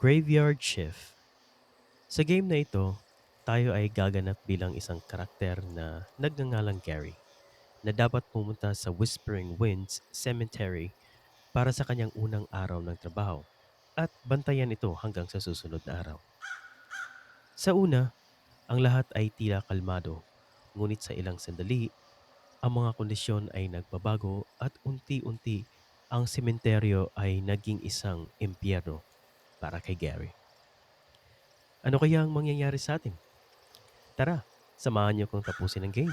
Graveyard Shift. Sa game na ito, tayo ay gaganap bilang isang karakter na nagngangalang Gary na dapat pumunta sa Whispering Winds Cemetery para sa kanyang unang araw ng trabaho at bantayan ito hanggang sa susunod na araw. Sa una, ang lahat ay tila kalmado, ngunit sa ilang sandali, ang mga kondisyon ay nagbabago at unti-unti ang sementeryo ay naging isang impyerno para kay Gary. Ano kaya ang mangyayari sa atin? Tara, samahan niyo kong tapusin ang game.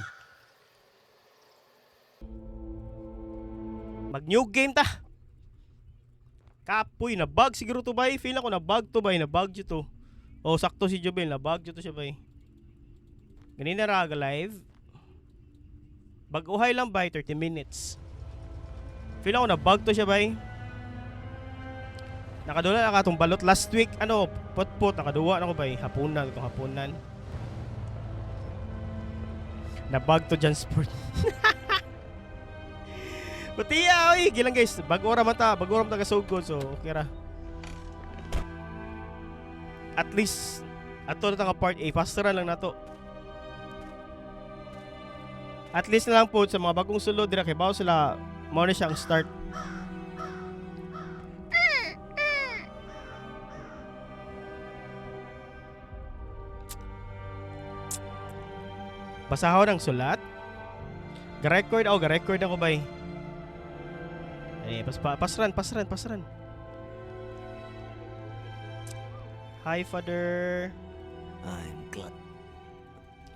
Mag new game ta. Kapoy na bug siguro to bay. Feel ako na bug to bay, na bug to. Oh, sakto si Jobel, na bug to siya bay. Ganina ra aga live. Bag-uhay lang bay 30 minutes. Feel ako na bug to siya bay. Nakadula na katong balot last week, ano, potpot nakaduwa na ko bay, hapunan itong hapunan. Na bug to dyan sport. Patiya, oy, gilang guys, bago ra man ta, bago ra man ta kasugod, so okay ra. At least ato na ta nga part A, faster ra lang nato. At least na lang po sa mga bagong sulod dira kay bawo sila mao na siya ang start. Basahon ang sulat. Ga-record ako, ga-record ako bay. Eh, pasran, pasran, pasran. Hi, Father. I'm glad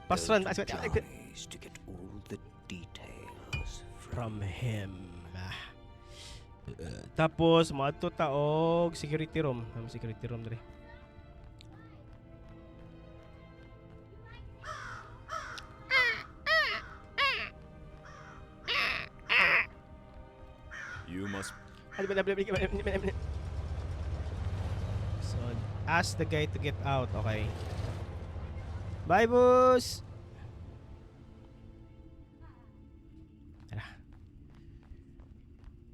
Pasran. to Johnny's to get all the details From him. Ah. Tapos, moadto ta og security room. Ang security room dre. You must So, ask the guy to get out. Okay. Bye, boss! Tara.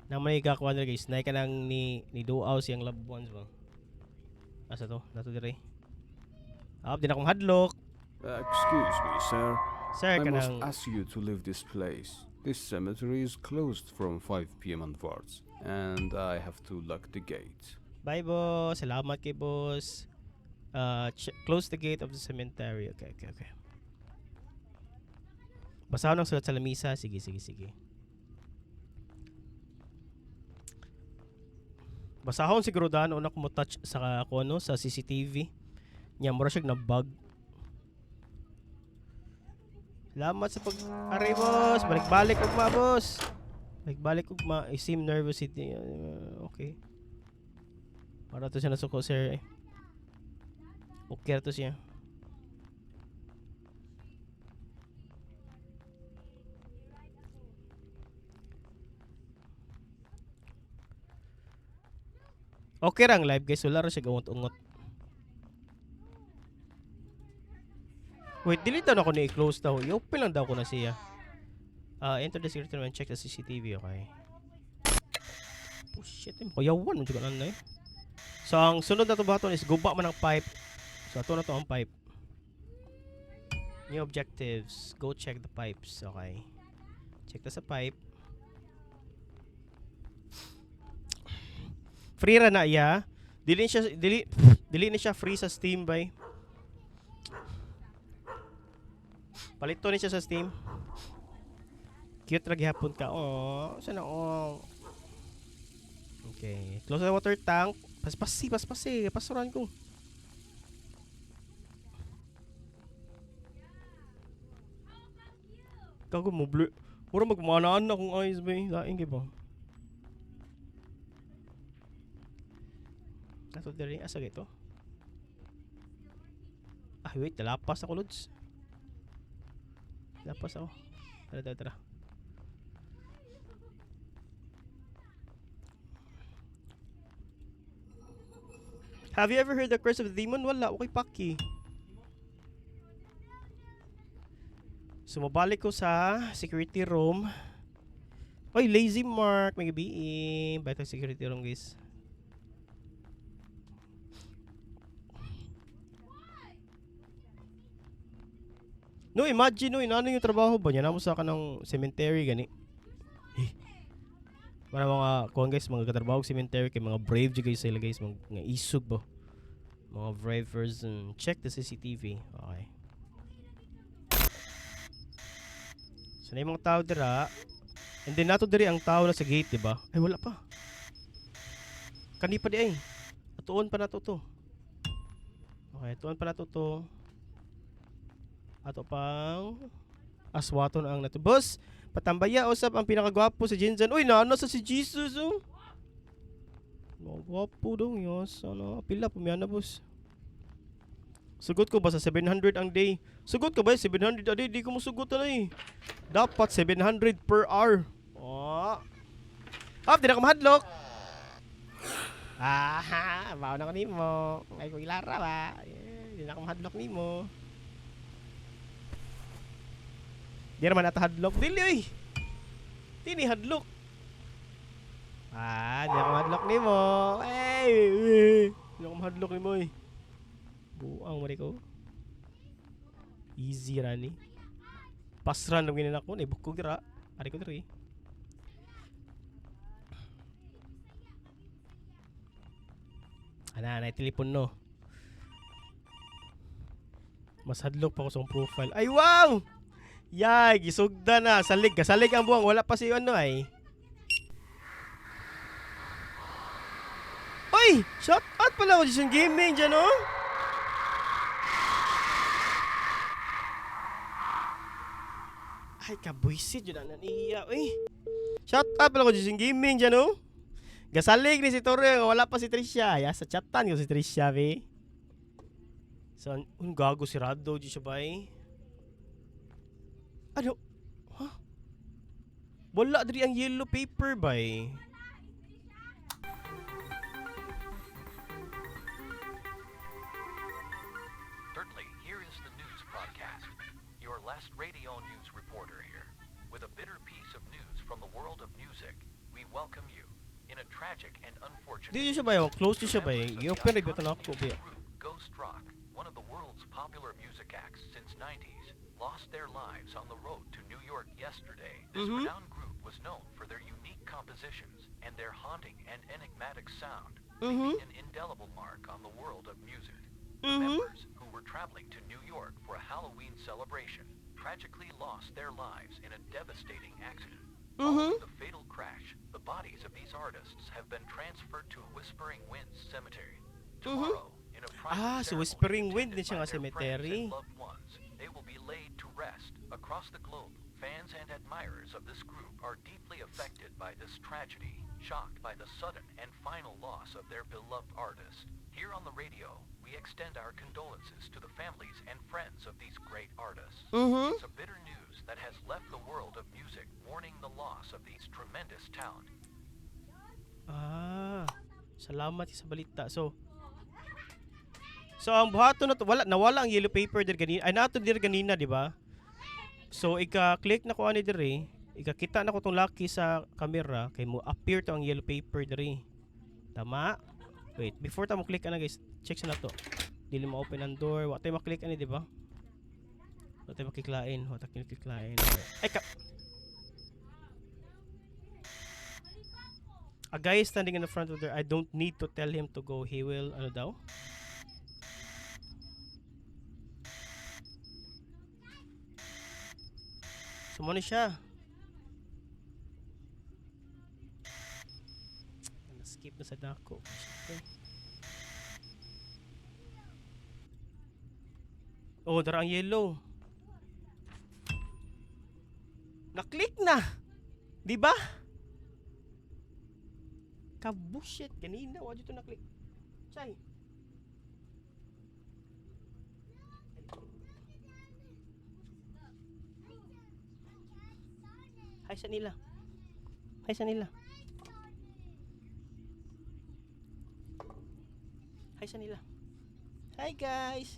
Nang may gakuha na guys, nay ka lang ni Duaw siyang loved ones ba? Asa to? Nato dire. Ah, di na akong hadlok. Excuse me, sir. Sir, I must kanang ask you to leave this place. This cemetery is closed from 5 p.m. onwards, and I have to lock the gate. Bye, boss. Salamat kay boss. Close the gate of the cemetery. Okay. Basahan ang sulat sa lamisa. Sige, sige, sige. Basahon siguro daan una ko mo touch sa ako ano sa CCTV. Nya mura siya na bug. Salamat sa pag aray boss. Balik-balik ugma boss. Balik-balik ugma. I seem nervous. Okay. Para to siya nasuko sir eh. Okay ra to siya. Okay ra ang live guys, wala ra siya gaungot-ungot. Wait, dili daw na ako ni i-close daw. I-open lang daw ko na siya. Enter the security room and check the CCTV, okay. Oh shit, eh, kuyawan mo juga na eh. So ang sunod na to button is guba man ang pipe. So ato na to ang pipe. New objectives. Go check the pipes. Okay. Check ta sa pipe. Free ra na iya. Dili ni siya free sa Steam bay. Palito ni siya sa Steam. Cute ra gihapon ka. Oh, sana oh. Okay. Close the water tank. Paspasi, paspasi. Pasuran ko. Gago mo blur. Mura magmanaan na akong eyes ba eh. Laing kay ba? Ato diri asa gito? Ah, wait, nalapas ako lods. Lapas ako. Tara, tara, tara. Have you ever heard the curse of the demon? Wala, okay paki. So, mabalik ko sa security room. Oy, lazy mark. May gabi. Balik tayo sa security room, guys. No, imagine no, inano yung trabaho ba niya? Namo sa kanang cemetery gani. Eh. Para mga kuan guys, mga katrabaho sa cemetery kay mga brave jud guys sila guys, mga isog ba. Mga brave person. Check the CCTV. Okay. So na yung mga tao dira. And then nato diri ang tao na sa gate, di ba? Ay, wala pa. Kani pa di ay. Atuon pa nato to. Okay, atuon pa nato to. Ato pang aswaton ang nato. Boss, patambaya usap ang pinakagwapo sa Jinjan. Uy, naano sa si Jesus oh. Mga gwapo daw yun. Ano, pila pumiyana, boss. Sugot ko ba sa 700 ang day? Sugot ko ba 700 a day? Di ko musugot na eh. Dapat 700 per hour. Oh. Ah, di na ko mahadlok. Ah, bawo na ko nimo. Ay ko ilara ba. Eh, di na ko mahadlok nimo. Di naman ata hadlok. Dili oy. Di ni hadlok. Ah, di ako mahadlok nimo. Ay, eh, di ako mahadlok nimo eh. Buang mari ko. Easy rani. Pasran lang ginin ako, naibukog dira. Ari ko diri. Ana, na telepon no. Mas hadlok pa ko sa akong profile. Ay, wow! Yay, gisugda na. Salig, kasalig ang buwang. Wala pa si ano ay. Oy! Shout out pala ako Jason Gaming dyan, oh! Ay, kabuisit yun ang naniya, uy. Shout out pala ko Jason Gaming dyan, oh! Gasalig ni si Torre, wala pa si Trisha. Ya, sa chatan ko si Trisha, be. So, ang gago si Rado, di siya ba, eh? Ano? Huh? Wala diri ang yellow paper, ba, eh? Thirdly, here is the news broadcast. Your last radio news reporter here. With a bitter piece of news from the world of music, we welcome you in a tragic and unfortunate Di siya ba yung close di siya ba eh? members of the I-open ra iconic na ako, music ba? group Ghost Rock, one of the world's popular music acts since 90s, lost their lives on the road to New York yesterday. This renowned group was known for their unique compositions and their haunting and enigmatic sound, leaving an indelible mark on the world of music. The members, who were traveling to New York for a Halloween celebration, tragically lost their lives in a devastating accident. Following the fatal crash, the bodies of these artists have been transferred to Whispering Winds Cemetery. Tomorrow, in a private Ah, so ceremony Whispering Wind attended din siya by nga their friends cemetery. and loved ones, they will be laid to rest across the globe. Fans and admirers of this group are deeply affected by this tragedy, shocked by the sudden and final loss of their beloved artist. Here on the radio, we extend our condolences to the families and friends of these great artists. It's a bitter news that has left the world of music mourning the loss of these tremendous talent. Ah, salamat sa balita. So ang buhaton na to, wala nawala ang yellow paper dir ganina. Ay nato dir ganina, di ba? So ika-click na ko ani diri, ika-kita na ko tong laki sa camera kay mo appear to ang yellow paper diri. Tama? Wait, before ta mo click ana guys, check sa nato. Dili mo open ang door, wa tay ma-click ani, di ba? Wa tay makiklain, wa tay kiklain. Ay ka. A guy is standing in the front of the I don't need to tell him to go. He will, ano daw? So, mo ni siya. Na-skip na sa dako. Okay. Oh, dara ang yellow. Na-click na. Di ba? Kabushit. Ganina, wala dito na-click. Chay. Hi sa nila. Hi sa nila. Hi sa nila. Hi guys.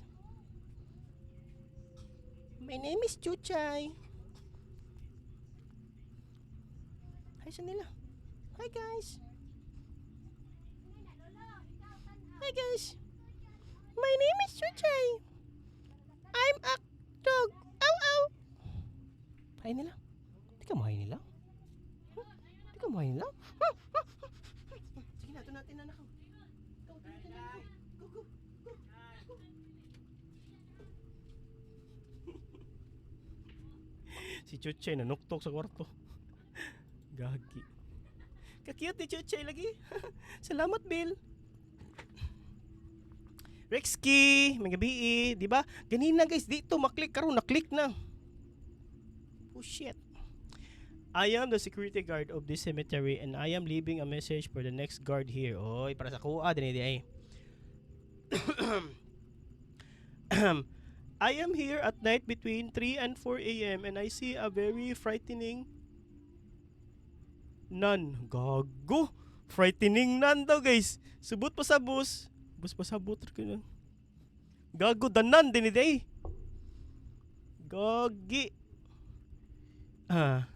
My name is Chuchay. Hi sa nila. Hi guys. Hi guys. My name is Chuchay. I'm a dog. Ow. Hi nila. Di ka mo hi nila? Huh? Di ka mo hi nila? Sige na, ito natin anak ko. Go, ito natin anak ko. Go, go, go, go. Si Chuchay nanuktok sa kwarto. Gagi. Ka-cute ni Chuchay lagi. Salamat, Bill. Rexky, may gabi eh, di ba? Ganina guys, dito maklik karon na-click na. Oh shit. I am the security guard of this cemetery and I am leaving a message for the next guard here. Oy, para sa kuha din di ay. I am here at night between 3 and 4 a.m. and I see a very frightening nun. Gago! Frightening nun daw guys. Subot pa sa bus. Bus pa sa bus. Gago, the nun din eh. Gagi. Ah.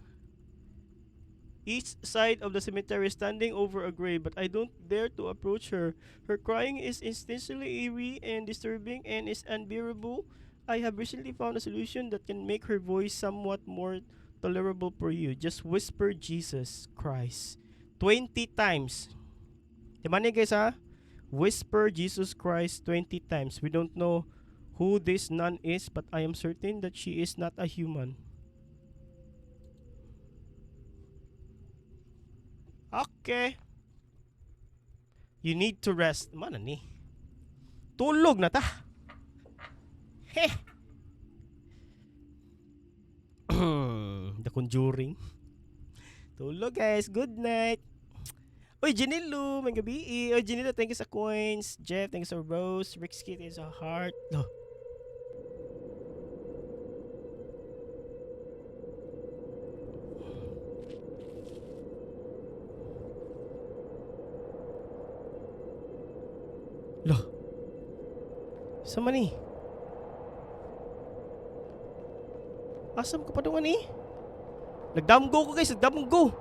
Each side of the cemetery standing over a grave, but I don't dare to approach her. Her crying is intensely eerie and disturbing and is unbearable. I have recently found a solution that can make her voice somewhat more tolerable for you. Just whisper Jesus Christ 20 times. Diba ni guys ha? Whisper Jesus Christ 20 times. We don't know who this nun is, but I am certain that she is not a human. Okay. You need to rest. Mana ni? Tulog na ta. Heh. The Conjuring. Tulog guys. Good night. Oy, Janilu, may gabi. Oy, Janilu, thank you sa coins. Jeff, thank you sa rose. Ricky, thank you sa heart. Oh. Lo. Sa man ni? Asam ko pa doon eh? Nagdamgo ko guys, nagdamgo.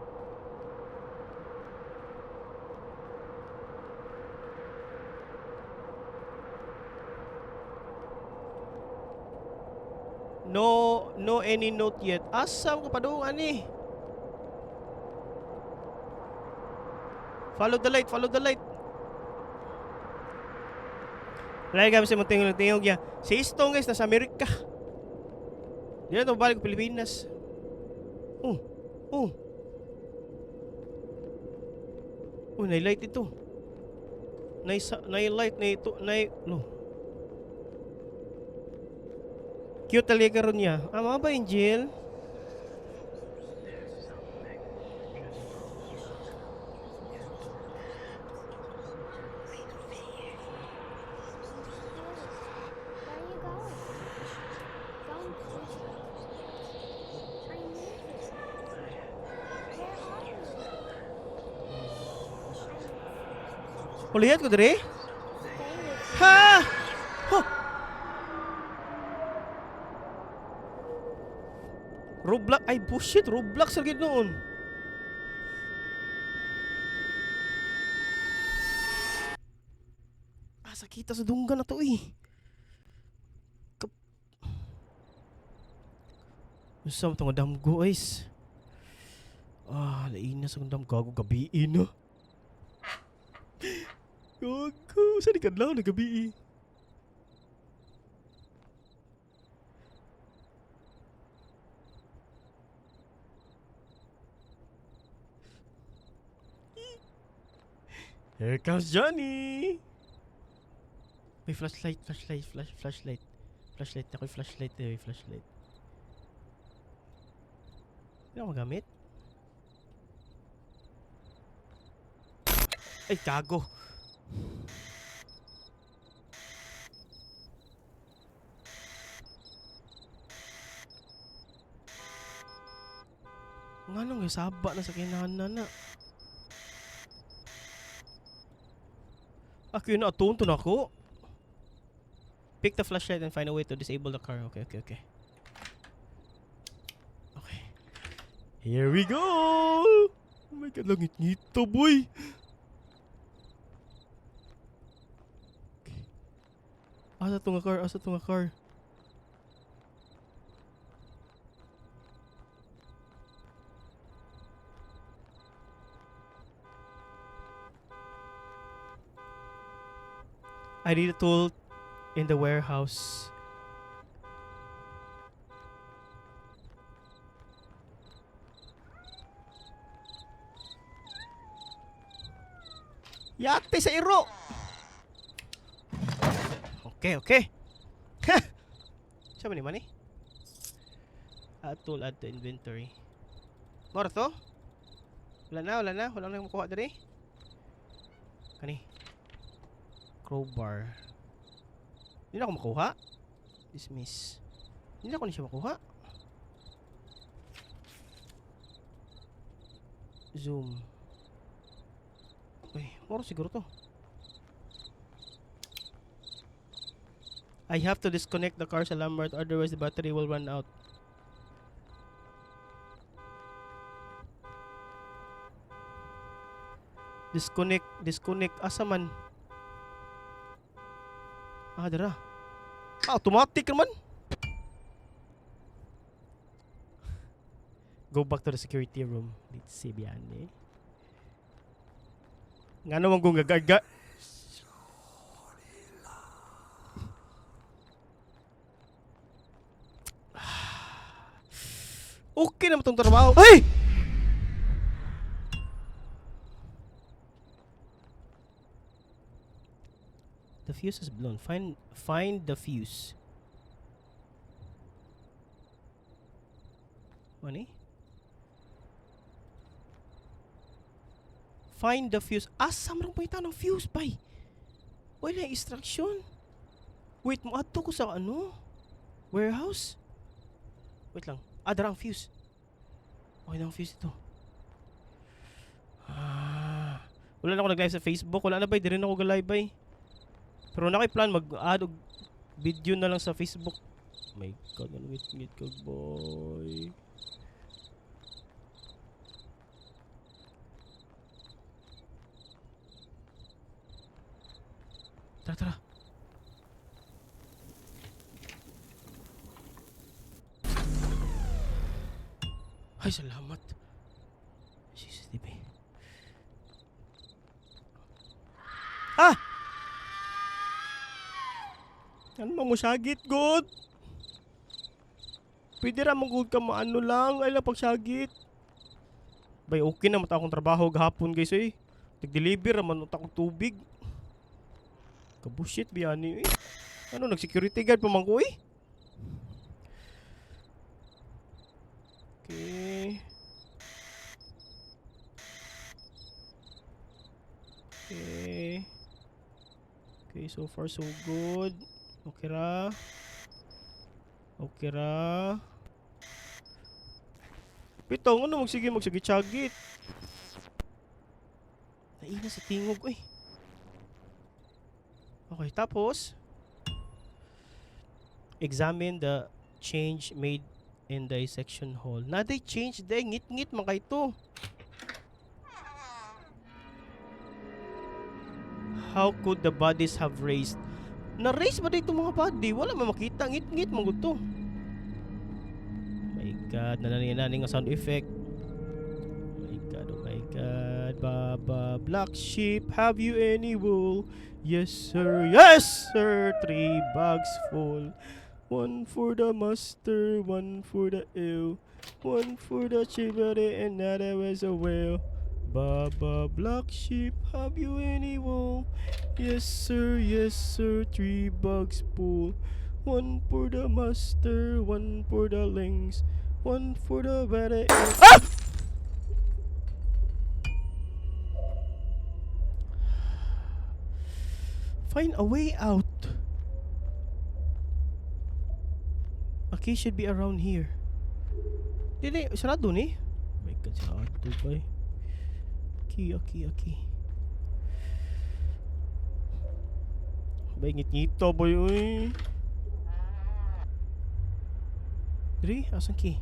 No, no any note yet. Asam ko pa doon ani? Follow the light, follow the light. Wala gamit sa mga tingog ya. Si Istong guys, nasa Amerika. Di na ito balik Pilipinas. Oh, oh. Oh, nai-light ito. Nai-light na ito, nai no. Cute talaga ron niya. Ah, mga ba, Angel? Where are you going? Don't push me. I need you. Where are you? Ulihat ko dire? Stay with me. Ha! Huh! Roblox ay bullshit, Roblox lagi noon. Ah, sakita sa dunggan na to eh. Kap Unsa man tong damgo guys? Ah, lain na sa damgo gago gabi na. Gago, sa di kadlaw na gabi eh. Here comes Johnny! May flashlight, flashlight, flashlight. Flashlight ako, flashlight eh, flashlight. Hindi ako magamit. Ay, gago. Nga nung saba na sa kinana na. Ako yun na, atunto na ako. Pick the flashlight and find a way to disable the car. Okay. Okay. Here we go! Oh my God, langit ngito, boy! Okay. Asa to nga car? Asa to nga car? I need a tool in the warehouse. Yate sa iro! Okay. Ha! Sa man ni money? Add tool, add to inventory. Mora to? Wala na, wala na. Wala na makuha diri. Kani. Crowbar. Hindi na ako makuha. Dismiss. Hindi na ako ni siya makuha. Zoom. Uy, moro siguro to. I have to disconnect the car's alarm, otherwise the battery will run out. Disconnect, disconnect. Asa man? Ah, dara. Ah, automatic naman. Go back to the security room. Let's see, biyani. Nga naman kung gagaga. Okay naman tong trabaho. Ay! The fuse is blown. Find the fuse. Ano eh? Find the fuse. Asa man ang ng fuse, bay? Wala instruction. Wait, mo adto ko sa ano? Warehouse? Wait lang. Ah, dara ang fuse. Okay na ang fuse ito. Ah. Wala na ako nag-live sa Facebook. Wala na bay. Di rin ako ga-live bay. Pero na plan mag-add og video na lang sa Facebook. My God, ano ngit-ngit ka, boy. Tara, tara. Ay, salamat. CCTV. Ah! Ano mo sagit, god? Pwede ra mo good ka maano lang. Ay lang pagsagit. Bay, okay na mata akong trabaho gahapon, guys, eh. Nag-deliver raman akong tubig. Kabushit, biyani, eh. Ano, nag-security guard pa man ko, eh. Okay. Okay. Okay, so far so good. Okay ra. Okay ra. Bitaw, ano magsige magsagit-sagit. Naina sa tingog, eh. Okay, tapos examine the change made in the section hall. Na they change de ngit-ngit man kay to. How could the bodies have raised? Na-raise ba dito mga body? Wala man makita. Ngit-ngit man gud to. My God, nanani nga sound effect. Oh my God, oh my God. Baba, black sheep, have you any wool? Yes, sir. Yes, sir. 3 bags full. 1 for the master, 1 for the ill, 1 for the chimney, and another was a whale. Baba, black sheep, have you any wool? Yes, sir. Yes, sir. 3 bags full. 1 for the master, 1 for the lynx, 1 for the better. Ah! Find a way out. A key should be around here. Dili, sarado ni. Oh my God, sarado ba eh. Key, a key, a key. Bay, ngit-ngito boy, uy. Diri, asan key?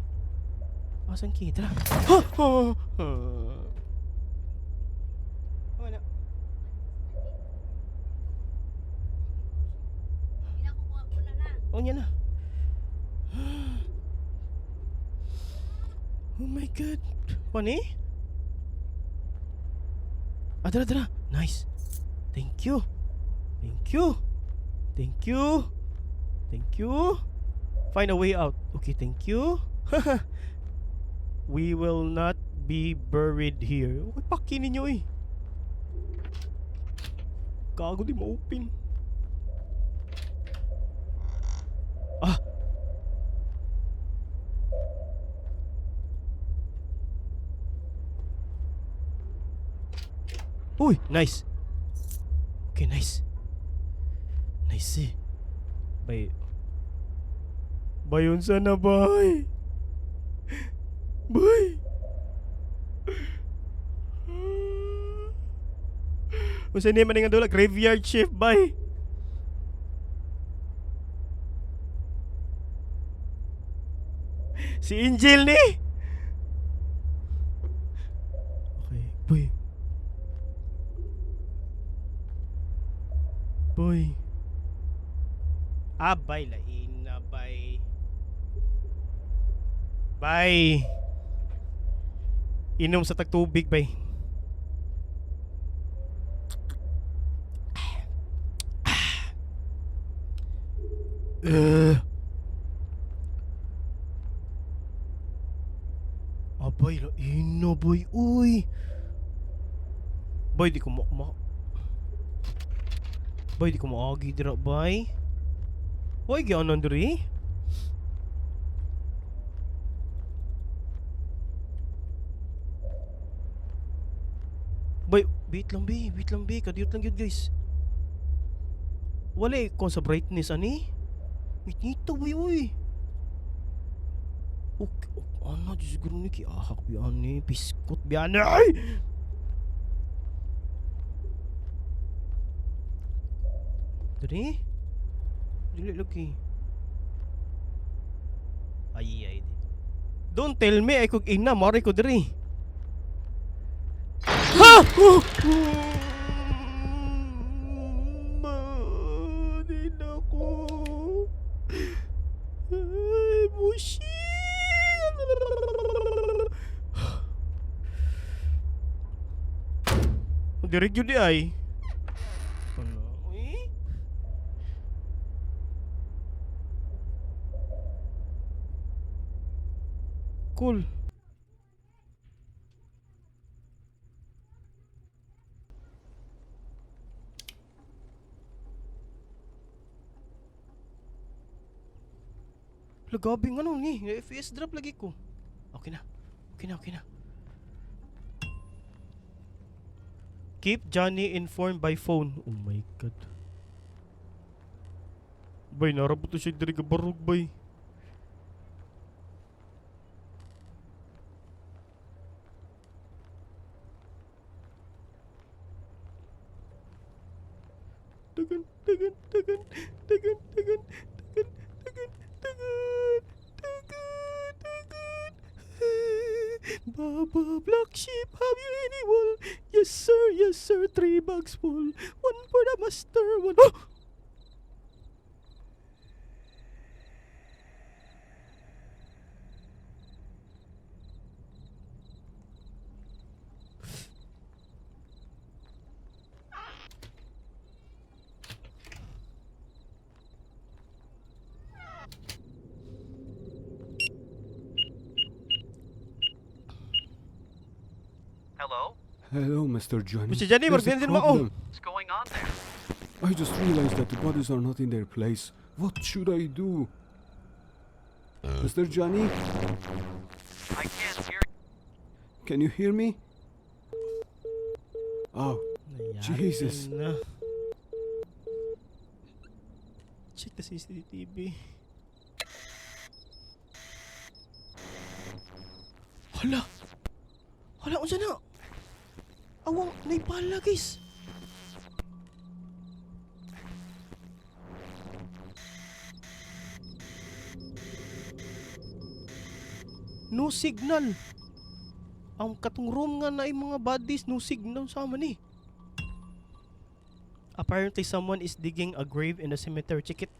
Asan key? Tara. Ha! Ha! Ha! Wala. Oh, niya na. Oh my God. Ano eh? Ah, tara, tara. Nice. Thank you. Thank you. Thank you. Thank you. Find a way out. Okay, thank you. We will not be buried here. Okay, paki ninyo eh. Gago, di ma-open. Ah! Uy, nice. Okay, nice. Nice eh. Bay. Bayon sana, bay. Bay. Unsa ni man nga dula graveyard shift, bay. Si Angel ni. Okay, boy. Boy. Ah, bay, lain na, bay. Bay. Inom sa tagtubig, bay. Abay, lain na, boy. Uy. Bay, di ko ma... Bay, di ko maagi dira, bay. Uy, gianan diri? Bay, wait lang, bay. Wait lang, bay. Kadiyot lang yun, guys. Wala eh, kung sa brightness, ani? Wait nito, bay, uy. Okay, okay, ano, di siguro ni kiahak, bi, ani. Biskot, bi, ani. Ay! Diri? Dili, lagi. Ay, ay, di. Don't tell me, ay kog ina, mari ko diri. Ha! Oh! Ma, di na ko. Ay, bullshit! Diri gyud di ay. Ano? Eh? Cool. Lagabi nga nun eh. FPS drop lagi ko. Okay na. Okay na, okay na. Keep Johnny informed by phone. Oh my God. Bay, narabot na siya diri gabarog, bay. Dagan, dagan, dagan, dagan, dagan, dagan, dagan, dagan, dagan, dagan. Baba, black sheep, have you any wool? Yes sir, yes sir, 3 bags full. 1 for the master, 1. Oh! Hello? Hello, Mr. Johnny. Mr. Johnny, There's a magbiyan din mo. problem. What's going on there? I just realized that the bodies are not in their place. What should I do? Mr. Johnny, I can't hear can you hear me? Oh, Nangyari Jesus. na. Check the CCTV. Hala! Hala, unsa na? Awang, naipala, guys. No signal. Ang katong room nga na mga bodies, no signal sa man eh. Apparently someone is digging a grave in the cemetery. Check it.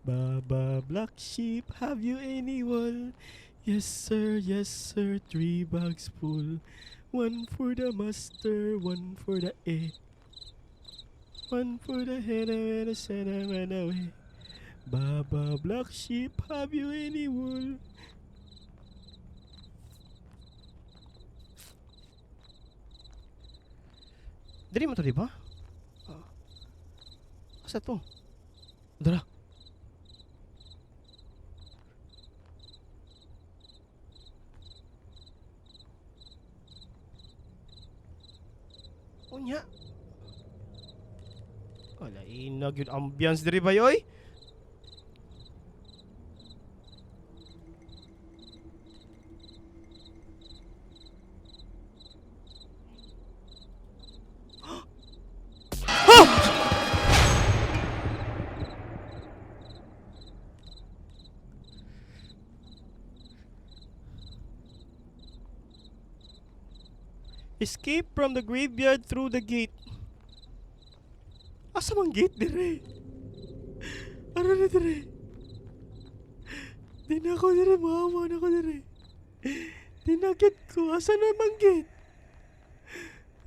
Baba black sheep, have you any wool? Yes sir, three bags full. One for the master, one for the A. One for the head and the center and away. Baba black sheep, have you any wool? Dili mo to, di ba? Asa to? Dara. Unya. Wala, inag yun ambience diri ba yoy? Escape from the graveyard through the gate. Asa man gate dire? Ano na dire? Di na ako dire, maawa na ako dire. Dinakit ko, asa na man gate?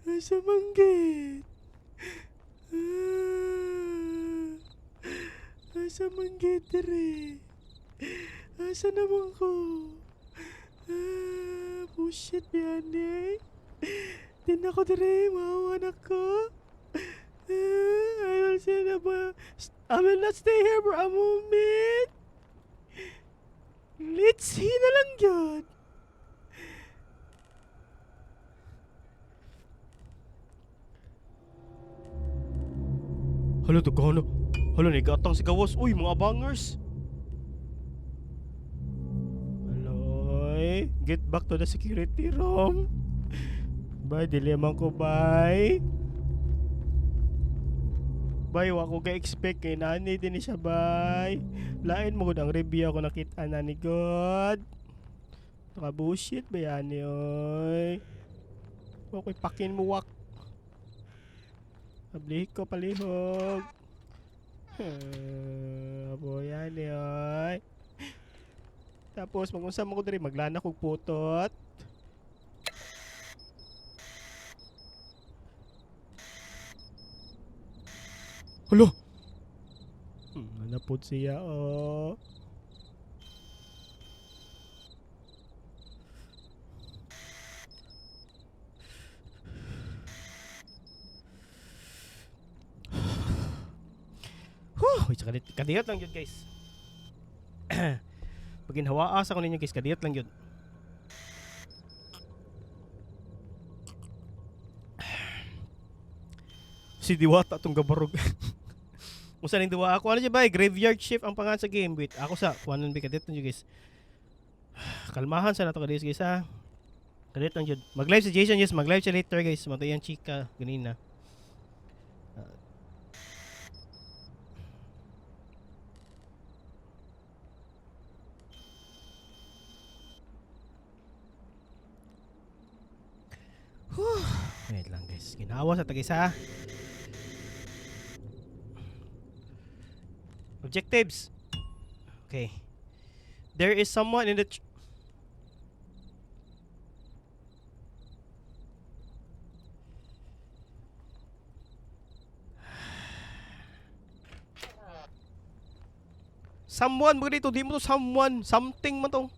Asa man gate? Ah, asa man gate dire? Asa naman ko? Ah, bullshit yan eh. Di na ako dire, maawa na ko. Ah, I will say na ba? I will not stay here for a moment. Let's see na lang yun. Hala, daghan na. Hala, nagatang si Gawas. Uy, mga bangers. Aloy, get back to the security room. Bye, dili man ko, bye. Bye, wa ko ga-expect kay nani din siya, bye. Lain mo gud ang review ako nakita na ni God. Naka bullshit ba yan, oy? Wa ko'y pakin mo wak. Ablihi ko palihog. Abo yan, oy. Tapos magunsa mo ko diri maglana kog putot. Hala! Nanapod siya, oh. Whew! Wait, kadiyot lang yun, guys. Pag ginhawaas ako ninyo, guys, kadiyot lang yun. Si Diwata tong gabarog. Unsa ning duwa ako? Ano siya ba? Graveyard shift ang pangalan sa game. Wait, ako sa kuanon ba kadiyot lang yun, guys. Kalmahan sa nato kadiyot, guys, ha. Kadiyot lang yun. Mag-live si Jason, yes. Mag-live siya later, guys. Matay ang chika ganina. Whew. Wait lang, guys. Ginawa sa tagis, ha. Objectives. Okay. There is someone in the someone ba dito? Di mo to someone. Something man to.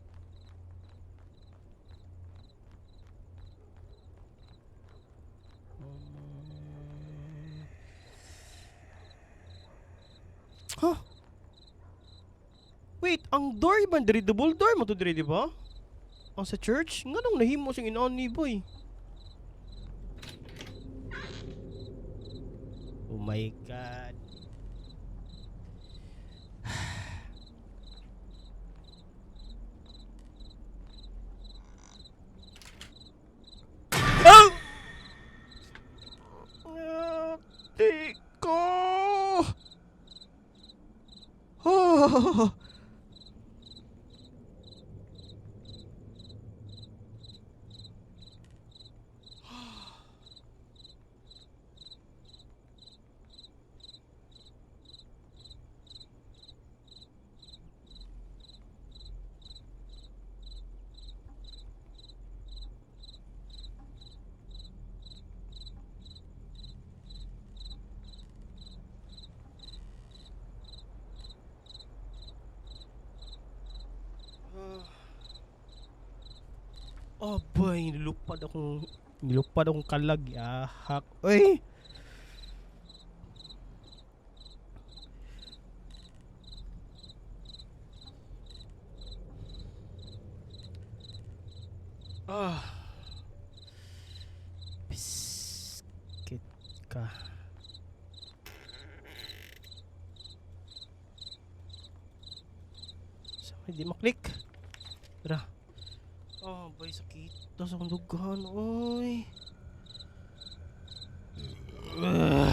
Huh? Wait, ang door ba diri double door mo to diri, di ba? Ang sa church? Nganong nahimo siyang inaon ni boy? Oh my God. Oh! Ate ko! Oh! Oh boy, nilupad akong kalag. Ahak. Uy! Ah. Biskit ka. Sa hindi maklik. Tara. Oh, boy, sakit. Tapos akong dughan, oy. Ugh.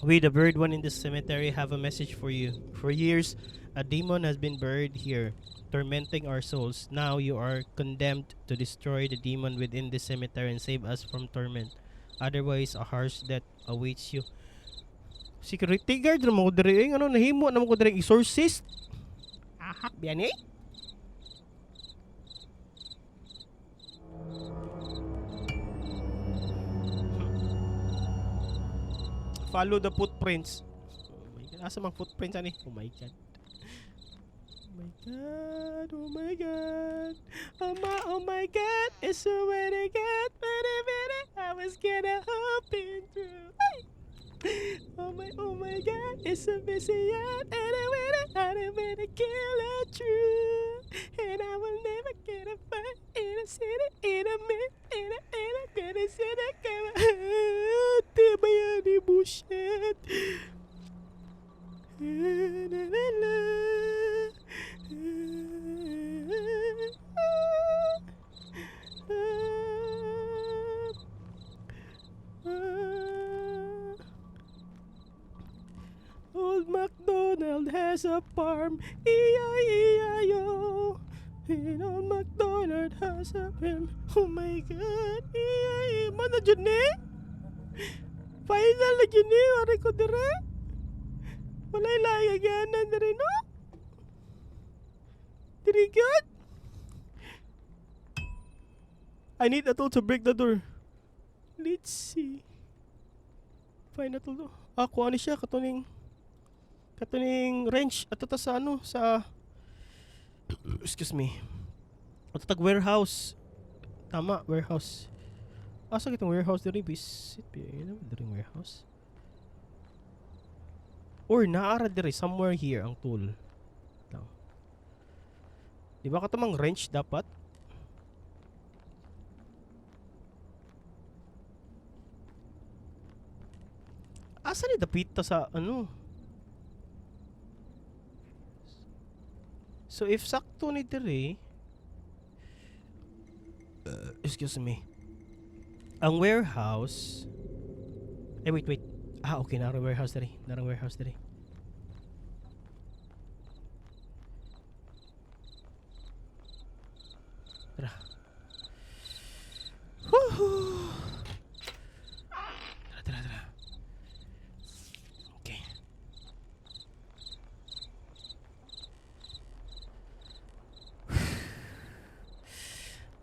We, the buried one in the cemetery, have a message for you. For years, a demon has been buried here, tormenting our souls. Now you are condemned to destroy the demon within the cemetery and save us from torment. Otherwise, a harsh death awaits you. Security guard na mo ko diri, eh. Ano, nahimo na mo ko diri, exorcist? Ahak, biyan eh? Follow the footprints. Oh my God. Asa mang footprints ani? Oh my God. Oh my God. Oh my God. Oh my God. It's so very good. Very, very. I was gonna hoping through. Ay! Oh my God. It's a busy yard. And I wanna, I wanna kill a true. And I will never get a fight in a city, in a minute, in a, in a, gonna sit a camera. Di ba yan, di bullshit? La, la, la. Old MacDonald has a farm, E-I-E-I-O. And old MacDonald has a farm. Oh my God, E-I-E. Mana dyan eh? Final na dyan eh, aray ko dire. Walay lahi agyanan dire, no? Diri good? I need a tool to break the door. Let's see. Find a tool. Ah, kuha ni siya. Katuning wrench. Ato ta sa ano, sa... Excuse me. Ato tag warehouse. Tama, warehouse. Asa kitong warehouse diri? Visit. Ano ba diri warehouse? Or naara diri somewhere here ang tool. Lang. Di ba katamang wrench dapat? Asa ni dapita sa ano? So if sakto ni diri, excuse me. Ang warehouse. Eh wait, wait. Ah, okay, narang warehouse diri. Narang warehouse diri. Tara. Woohoo! Tara, tara, tara. Okay.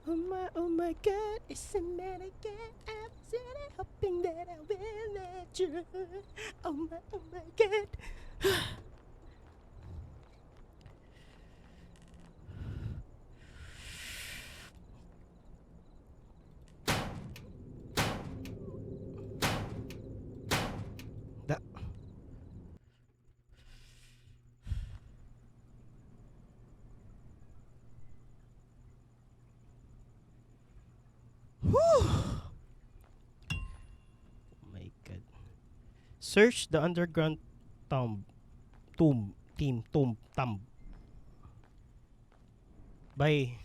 Oh my God, it's a man again. I'm sitting hoping that I will let you. Oh my God. Da. Whew. Oh my God. Search the underground tomb. Tomb. Team. Tomb. Tomb. Bye.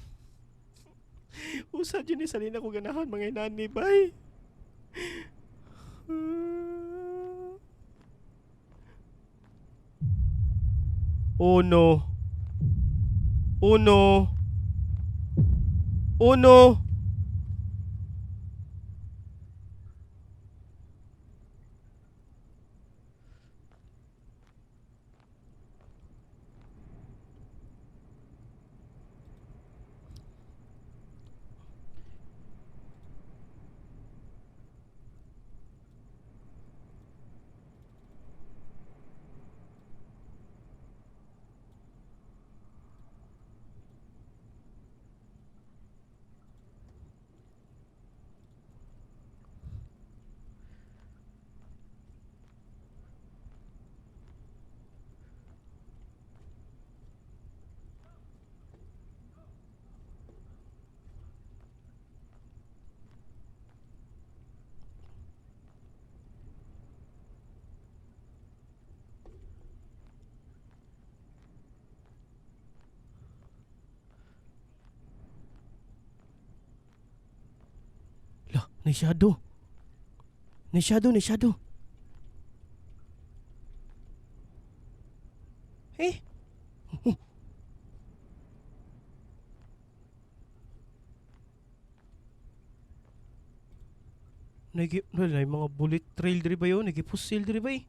Usa dyan ni Salina ko ganahan mga inani. Bye. Oh no. Oh no. Oh no. Nay shadow. Nay shadow, nay shadow. Eh? Oh. Nagi, wala yung mga bullet trail diri ba yun? Nagipusil diri ba eh?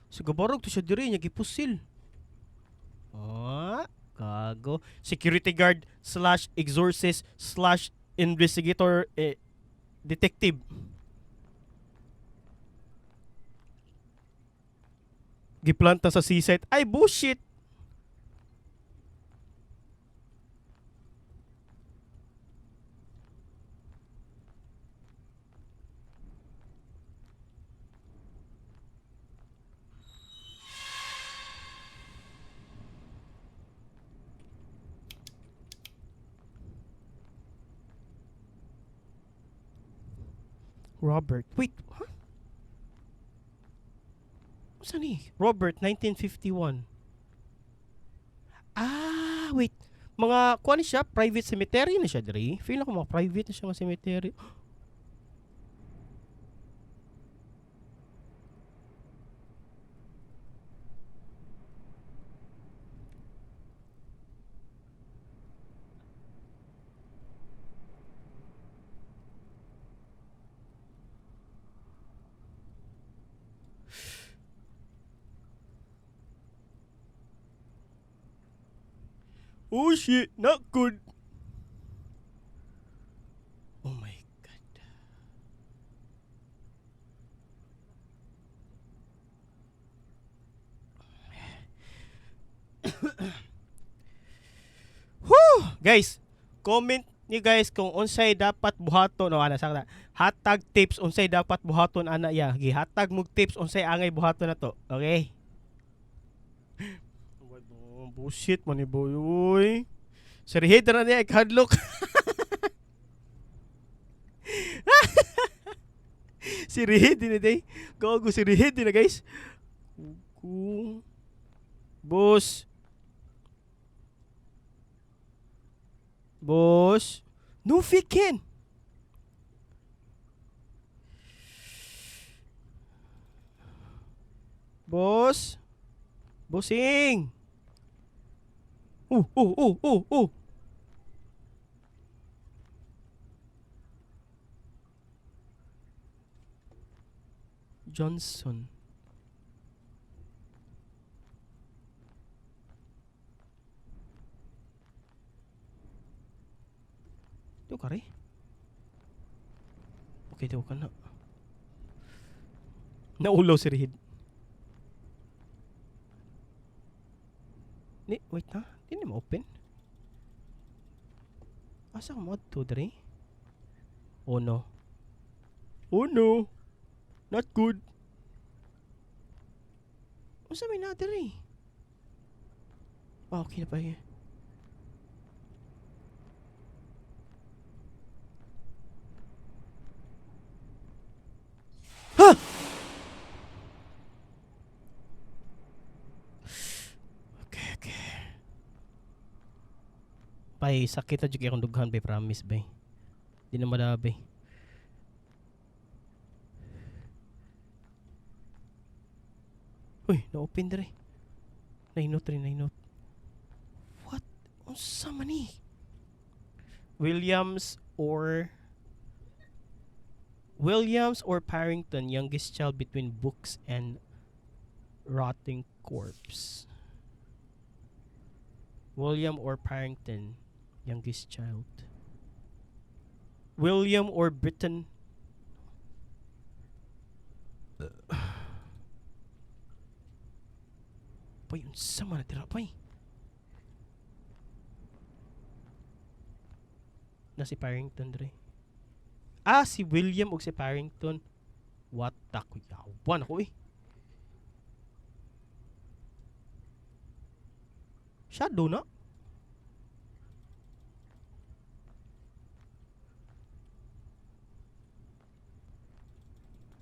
Sa gabarog to siya diri, nagipusil. Ah, gago. Security guard slash exorcist slash investigator eh, detective. Giplanta sa seaside. Ay, bullshit! Robert. Wait, huh? Saan ni? Robert, 1951. Ah, wait. Mga, kuha ni siya, private cemetery na siya, dre. Feel ako mga private na siya mga cemetery. Oh shit, not good. Oh my God. Whew! Guys, comment ni guys kung unsay dapat buhaton o ana sakta. Hatag tips unsay dapat buhaton ana ya. Gihatag mog tips unsay angay buhaton na to. Okay? Oh, bullshit man ni boy. Uy. Sirihid na niya ikadlok. Sirihid din eh. Gago sirihid din na guys. Kuku. Boss. Boss. No fikin. Boss. Bossing. Oh. Johnson. Ito ka rin. Okay, daw ka na. Naulaw si Rihid. Ni, wait na. Di na ma-open. Asa ka mo to, Dre? Oh no. Oh no. Not good. Unsa may na, Dre? Ah, okay na pa eh. Ha! Okay. Bay, sakit na jud kay akong dughan bay, promise bay. Di na madabi. Uy, na-open dire. Nainot rin, nainot. What? Unsa man ni? Williams or Parrington, youngest child between books and rotting corpse. William or Parrington, youngest child. William or Britain. Pay, unsa man na dira, pay? Na si Parrington dre. Ah, si William ug si Parrington. What the kuyawan ako eh. Shadow na.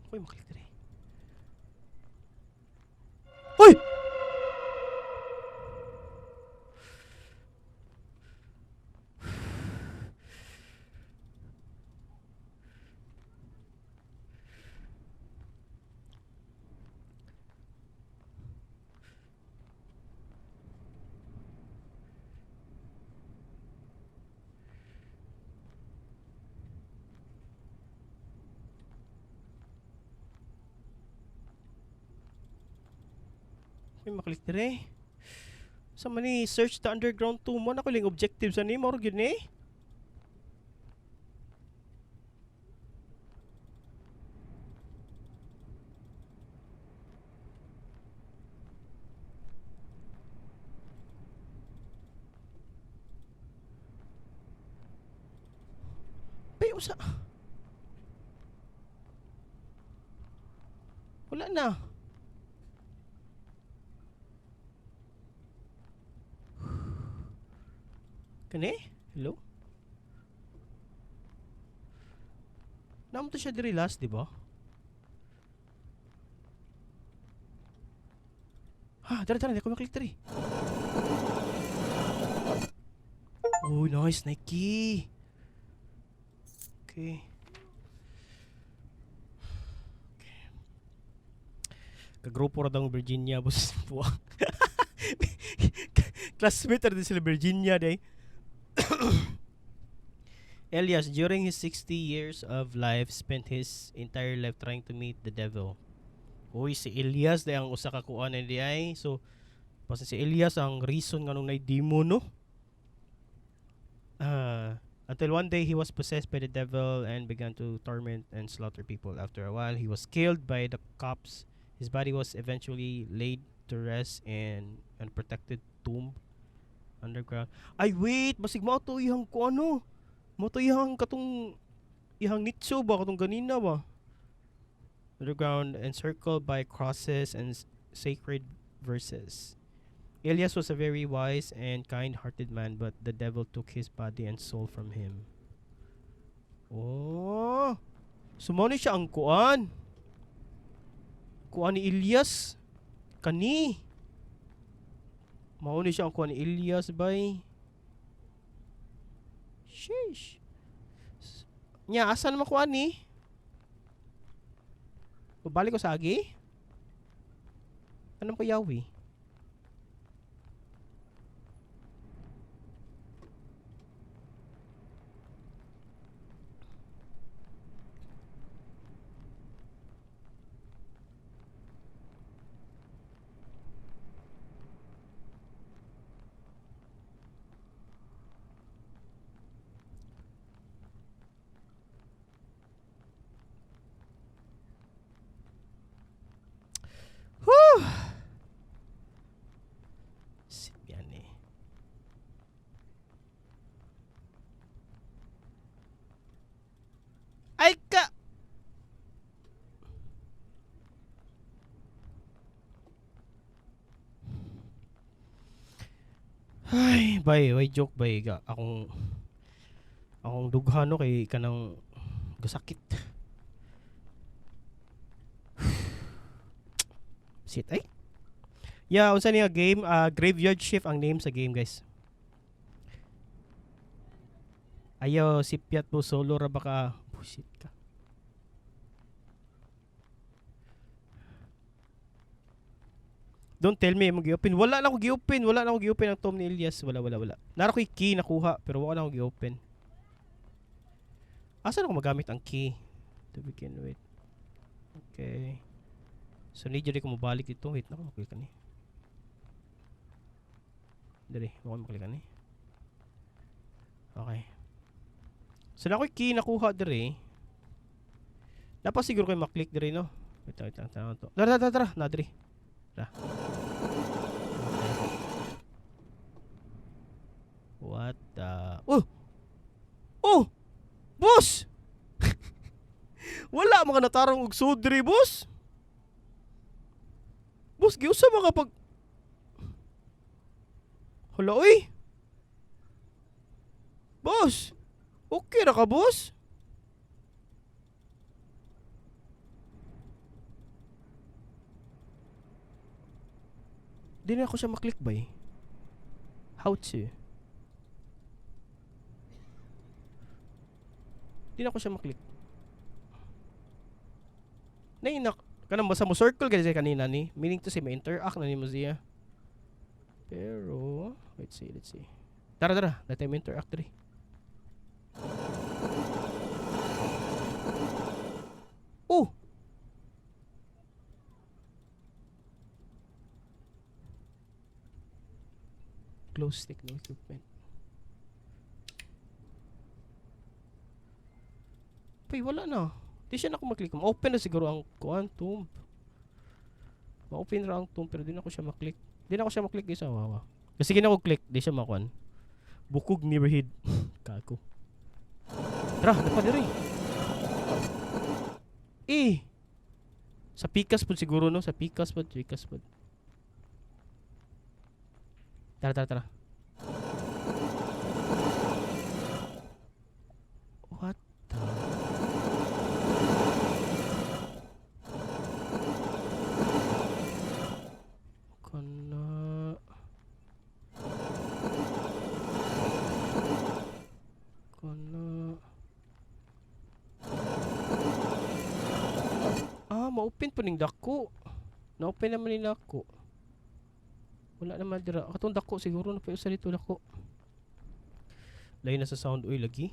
Uy, maklik dre. Uy! May maklik dire. Sa man ni search the underground tomb mo na ko lang objective sa ni mao gyud ni. Bay usa. Wala na. Kani? Hello? Naamo to siya diri last, di ba? Ha, dara dara, di ko maklik diri. Oh, nice, Nike. Okay. Okay. Kagrupo ra daw ang Virginia, boss. Buwang. Classmate ra din sila Virginia, day. Elias, during his 60 years of life, spent his entire life trying to meet the devil. Uy, si Elias day ang usa ka kuan ni ay. So, basta si Elias ang reason nganong nay demon, no? Until one day he was possessed by the devil and began to torment and slaughter people. After a while, he was killed by the cops. His body was eventually laid to rest in an protected tomb underground. Ay, wait! Basig mao to iyang ko ano. Mao to iyang katong iyang nitso ba katong ganina ba? Underground, encircled by crosses and sacred verses. Elias was a very wise and kind-hearted man, but the devil took his body and soul from him. Oh, so mao ni siya ang kuan. Kuan ni Elias. Kani. Mao ni siya ang kuan ni Elias bay. Sheesh. Nya, asa naman kuan ni? Babalik ko sa agi? Anong ko yawi? Whew! Sit yan eh. Ay ka! Ay, bay, way joke bay ga. Akong dughan no kay kanang gasakit. Sit ay. Yeah, unsa niya game? Graveyard Shift ang name sa game, guys. Ayaw, sipyat po solo ra baka. Bullshit ka. Don't tell me mo gi-open. Wala na ako gi-open. Wala na ako gi-open ang tomb ni Elias. Wala, wala, wala. Nara ko'y key nakuha pero wala na ako gi-open. Asa na ako magamit ang key to begin with? Okay. So need ko mabalik dito. Wait na ako maklik ni. Dali, ako maklik ni. Okay. So na ako'y key nakuha diri. Dapat siguro kayo maklik diri, no? Wait, wait, wait, wait, wait. Tara, tara, tara. Na diri. Tara. Okay. What the... Oh! Oh! Boss! Wala mga natarong og sudri, boss! Boss, giusa mga pag... Hala, oy! Boss! Okay ra ka, boss? Di na ako siya maklik ba eh. How to? Di na ako siya maklik. Nainak. Kanang basta mo circle kasi kanina ni. Meaning to say, may interact na ni mo siya. Pero, let's see, let's see. Tara, tara. Let him interact diri. Oh! Glow stick, no equipment. Pay, wala na. Di siya na ako maklik. Ma-open na siguro ang kuan tomb. Ma-open ra ang tomb pero di na ako siya maklik. Di na ako siya maklik guys. Awawa. Kasi gina ko click, di siya makuan. Bukog neighborhood. Kako. Tara, napa diri. Eh. Sa pikas po siguro no, sa pikas po, pikas po. Tara, tara, tara. What the? Kana. Kana. Ah, ma-open po ning dako. Na-open naman ni dako. Wala naman dira. Katong dako siguro na pa usa dito dako. Lain na sa sound oy lagi.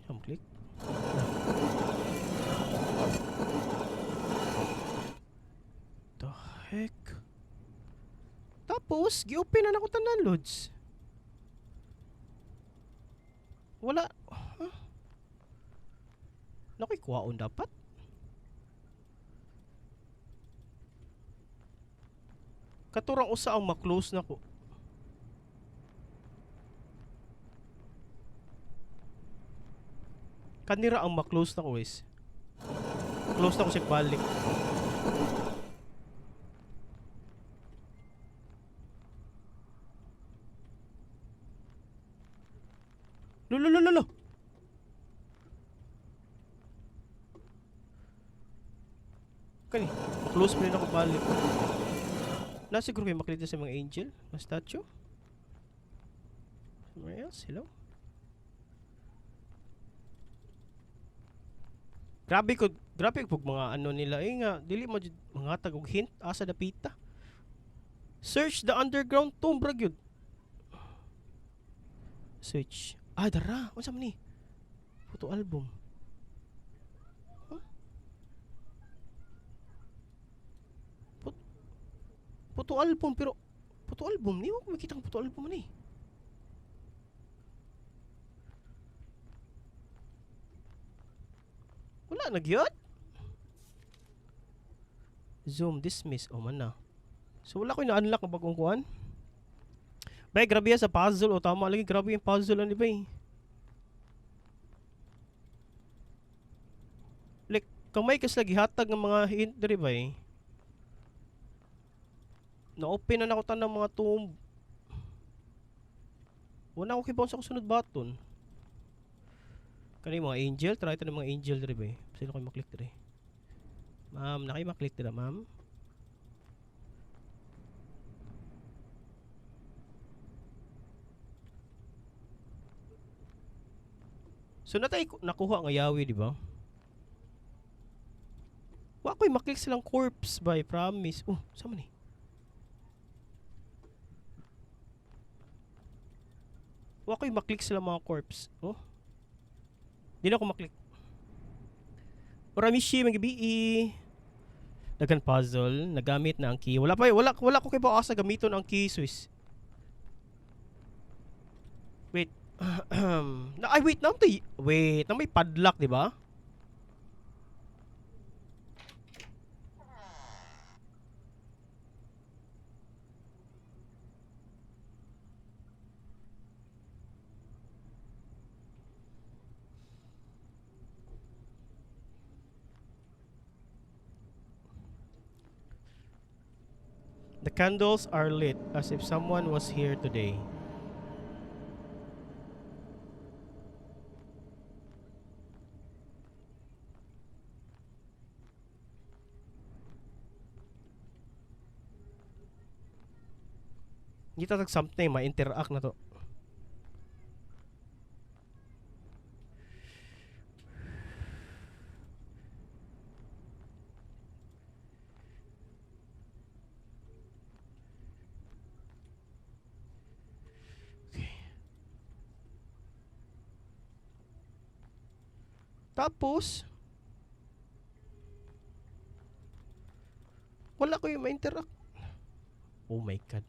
Isang click. Ah. The heck? Tapos, gi-open na nako tanan, Lods. Wala. Huh? Nakoy kuwaon dapat. Katurang usa ang ma-close na ko. Kanira ang ma-close na ko is. Close na ko siya balik. Lo lo lo lo. Kani, ma-close pa rin ako balik. Na siguro kayo makita sa mga angel, mga statue. Somewhere else, hello? Grabe ko, grabe pag mga ano nila eh nga, dili mo jud mga tag og hint asa dapita. Search the underground tomb ra gyud. Switch. Ah, dara. Unsa man ni? Photo album. Huh? Photo album pero photo album ni ko makita ang photo album ni. Wala na gyud. Zoom dismiss o man na. So wala ko na-unlock ang bagong kuan. Bay, grabe yan sa puzzle. O tama lagi, grabe yung puzzle ano ba eh. Like, kamay kas lagi hatag ng mga hint diri ba eh. Na-open na nako tanang mga tomb. Wala ko kibaw sa kusunod button. Kani mga angel, try ito ng mga angel diri ba eh. Sino kayo maklik diri? Ma'am, na kayo maklik dira, ma'am? So natay nakuha nga yawi, di ba? Wa ko'y maklik silang corpse by promise. Oh, sama ni? Wa ko'y maklik silang mga corpse. Oh. Di na ako maklik. Oramishi, magabi. Dagan puzzle, nagamit na ang key. Wala pa, wala wala ko kay asa gamiton ang key, Swiss. Wait. Na ay wait, na wait, na may padlock, di ba? The candles are lit as if someone was here today. Hindi tatag something, ma-interact na to. Okay. Tapos, wala ko yung ma-interact. Oh my God.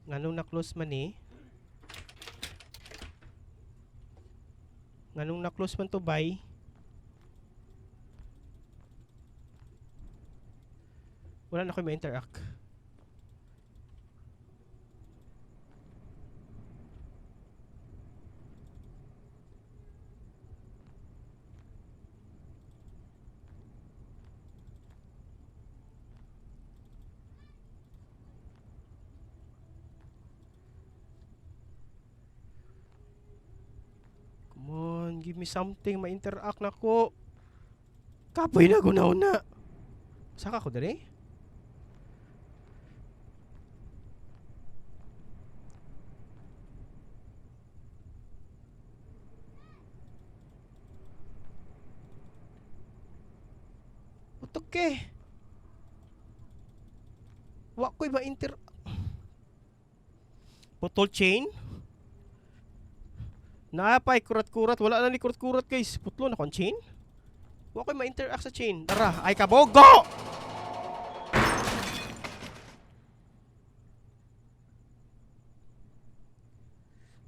Nganong na-close man eh? Nganong na-close man to, bay? Wala na ko ma-interact. Come on, give me something. Ma-interact na ko. Kapoy na, gunaw na. Saka ko dere? Utok eh. Wa ko'y ma-inter... Putol chain? Naapay, kurat-kurat. Wala na ni kurat-kurat, guys. Putlo na kon chain? Wa ko'y ma-interact sa chain. Tara, ay kabogo!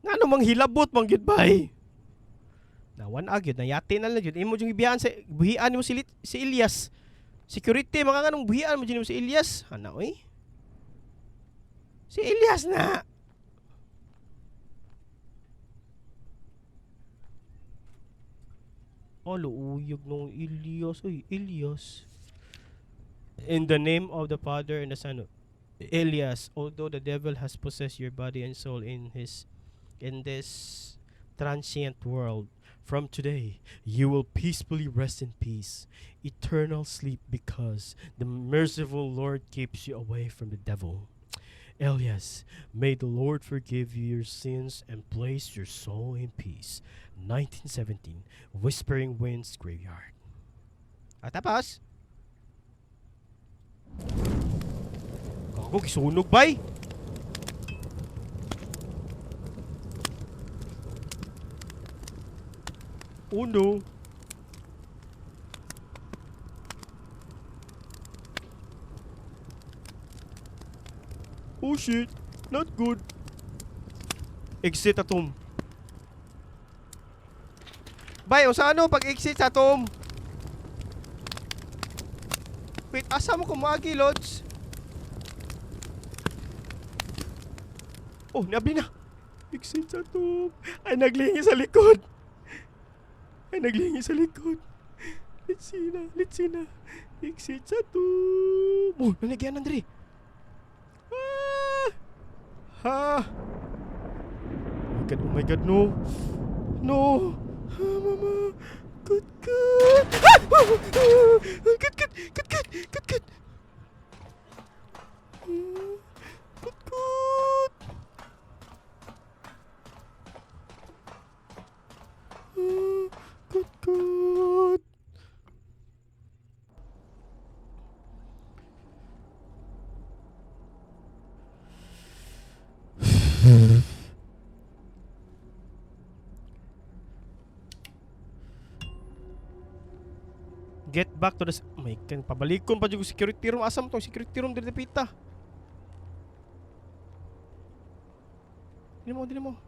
Ngano mang hilabot mang gyud bay? Nawan agyud nayati na lang gyud. Imo jung ibiyaan sa buhian nimo si, si Elias. Security mga nganong buhian mo jud nimo si Elias. Ana oy. Si Elias na. Oh, luuyog nung Elias. Uy, Elias. In the name of the Father and the Son, Elias, although the devil has possessed your body and soul in this transient world, from today you will peacefully rest in peace, eternal sleep, because the merciful Lord keeps you away from the devil. Elias, may the Lord forgive you your sins and place your soul in peace. 1917, Whispering Winds Graveyard. At tapos, gago, gisunog bay! Oh no. Oh shit, not good. Exit atom. Bay, o sa ano pag exit sa atom? Wait, asa mo kumagi, Lods? Oh, niabli na. Exit sa atom. Ay, naglingi sa likod. Ay, naglingi sa likod. Let's see na, let's see na. Exit sa tomb. Oh, nalagyan, Andre. Ah! Ha! Oh my God, no. No. Ah, mama. Good, good. Ah! Ah! Ah! Good, good, good, good, good, good. Good, good. Ah, good, good. Get back to the... Oh my God, pabalikon pa jud ko security room. Asa mo tong security room diri pita? Dili mo, dili mo.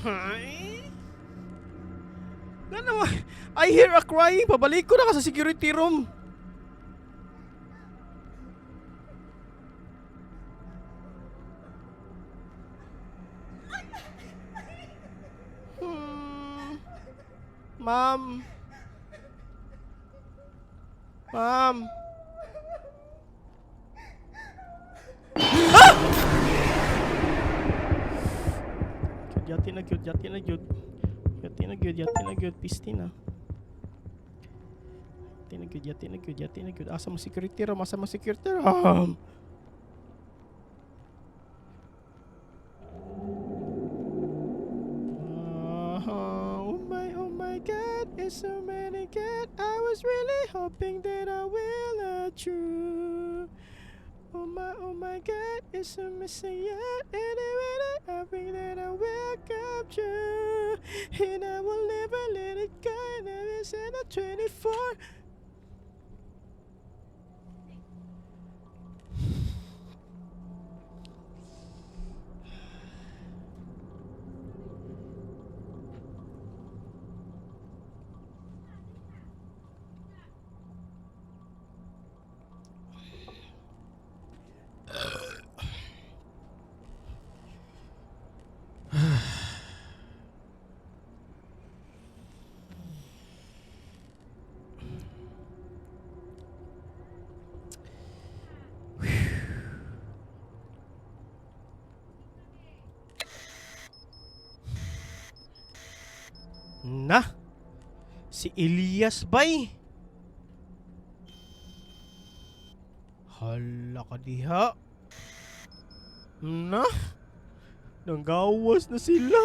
Hi? Nga naman, I hear a crying. Pabalik ko na ka sa security room. Ma'am. Ma'am. Ah! Yati na gyud, yati na gyud. Yati na gyud, yati na gyud, pisti na. Yati na gyud, yati na gyud, yati na gyud. Asa mo security room? Asa mo security room? Oh my God, it's so many God. I was really hoping that I will not true. Oh my God, it's a missing yet. And I really hoping that I will come true. And I will never let it go. And I will send a 24. Na! Si Elias bay! Hala ka diha. Na! Nanggawas na sila.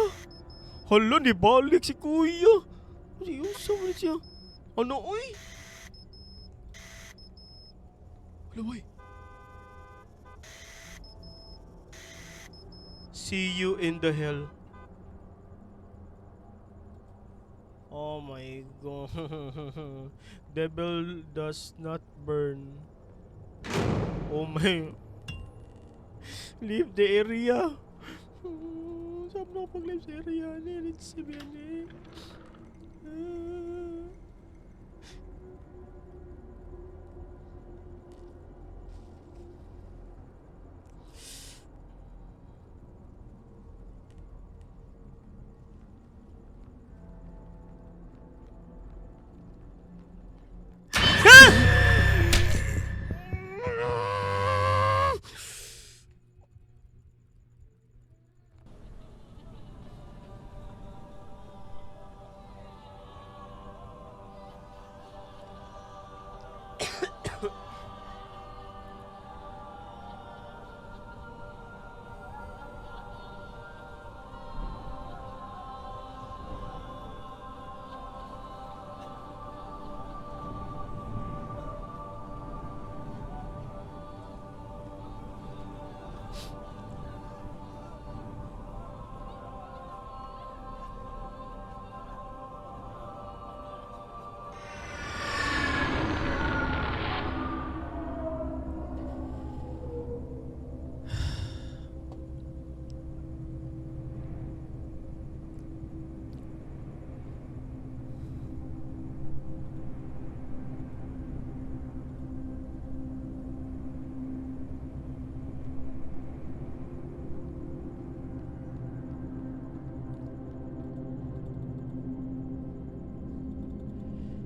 Hala, nibalik si kuya. Si Yusuf na siya. Ano, oy? Hala, oy. See you in the hell. Oh my God. Devil does not burn. Oh my. Leave the area. Saan na ako pag-leave sa area? Let's see, eh. Ah.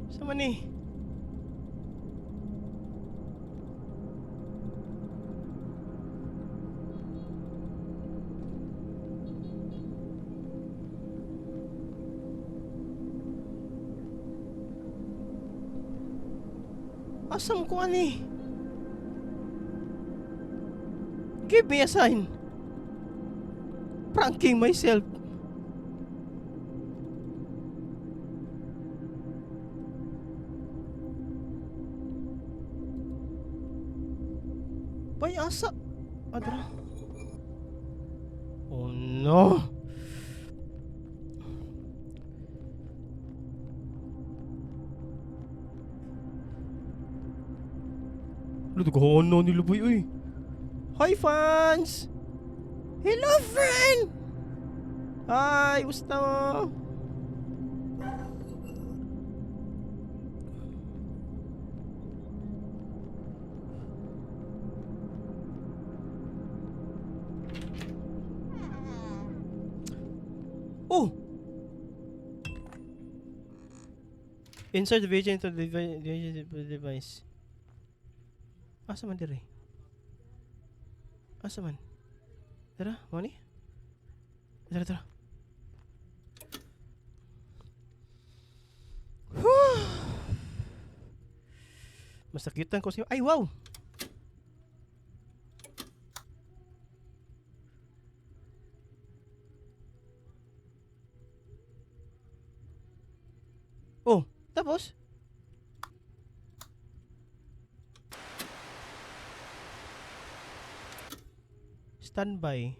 Sa man ni? Asa mo ko ani? Give me a sign. Pranking myself. Bay, asa? Adra. Oh no. Ano, naghahanap nila boy, uy. Hi, fans! Hello, friend! Hi, musta mo? Oh! Insert the video into the device. Asa man dire? Asa man? Tara, mo ni? Tara, tara. Whew! Masakitan ko siya. Ay, wow! Oh, tapos? Standby.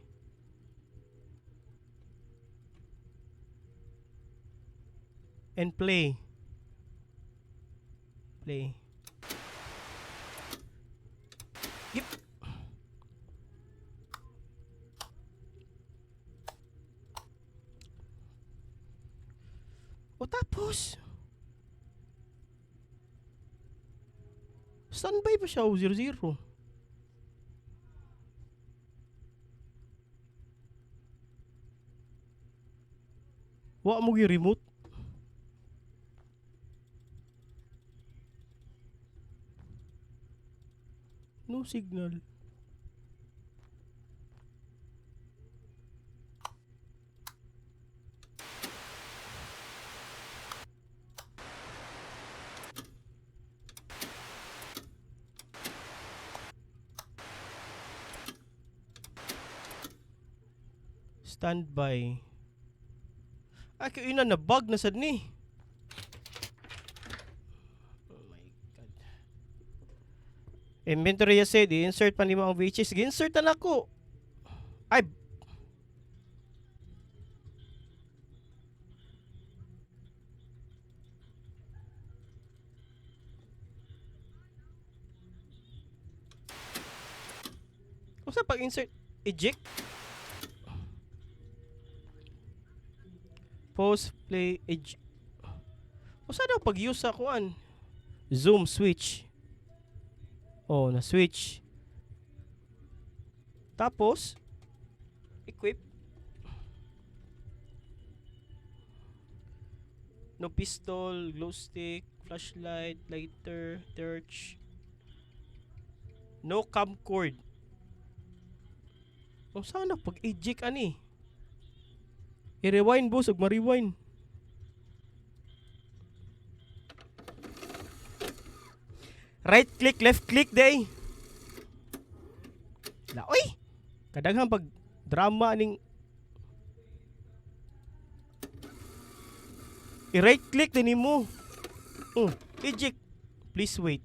And play. Play. Yep. O tapos? Standby pa siya o 00. Wa mo gi-remote. No signal. Standby. Ay, kaya ina, na-bug na sad ni. Oh my God. Inventory ya said, i-insert pa nimo ang VHS. Gi-insert na nako. Ay! Unsa pag-insert? Eject? Pause, play, eject. Unsa daw pag-use sa kuan? Zoom switch. Oh, na switch. Tapos equip. No pistol, glow stick, flashlight, lighter, torch. No camcord. Oh, sana pag-eject ani? I-rewind, boss, ug ma-rewind. Right click, left click day. Laoy. Kadaghan pag drama ning i-right click din nimo. Oh, eject. Please wait.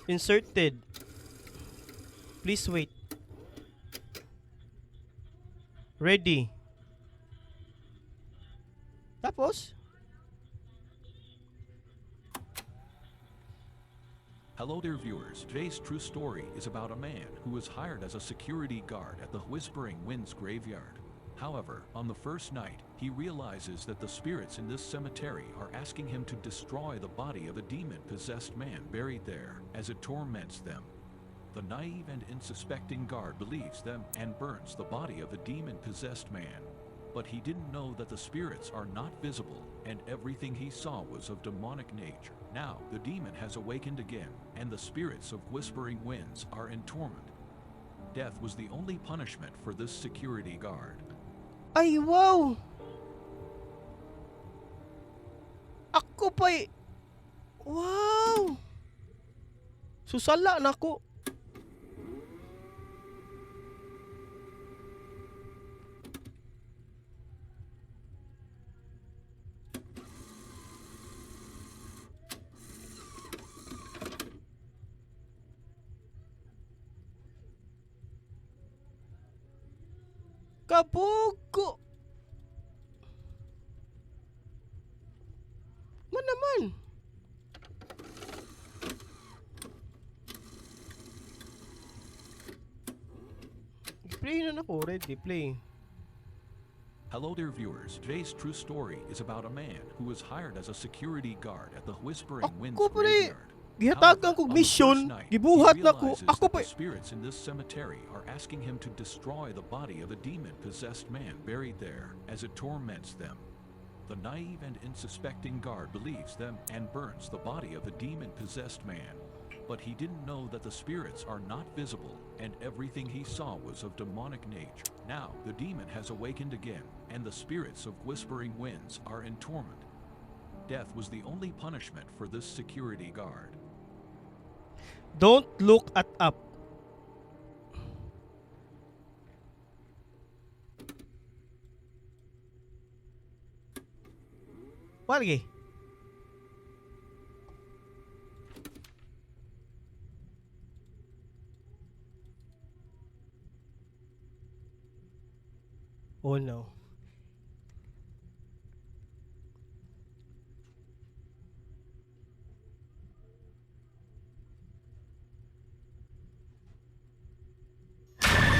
Inserted. Please wait. Ready. Tapos? Hello dear viewers, today's true story is about a man who was hired as a security guard at the Whispering Winds graveyard. However, on the first night, he realizes that the spirits in this cemetery are asking him to destroy the body of a demon-possessed man buried there, as it torments them. The naive and unsuspecting guard believes them and burns the body of the demon-possessed man. But he didn't know that the spirits are not visible, and everything he saw was of demonic nature. Now, the demon has awakened again, and the spirits of Whispering Winds are in torment. Death was the only punishment for this security guard. Ay, wow! Ako pa'y... Wow! Susala na ako. Kabugo! Man naman. Play na nako, ready, play. Hello dear viewers, today's true story is about a man who was hired as a security guard at the Whispering Winds Ako pala graveyard. gihatagan However, kog on the mission, first night, he gibuhat na ko. realizes Ako that pa the spirits in this cemetery are asking him to destroy the body of a demon-possessed man buried there, as it torments them. The naive and unsuspecting guard believes them and burns the body of the demon-possessed man. But he didn't know that the spirits are not visible, and everything he saw was of demonic nature. Now, the demon has awakened again, and the spirits of Whispering Winds are in torment. Death was the only punishment for this security guard. Don't look at up. Walgi. Oh no.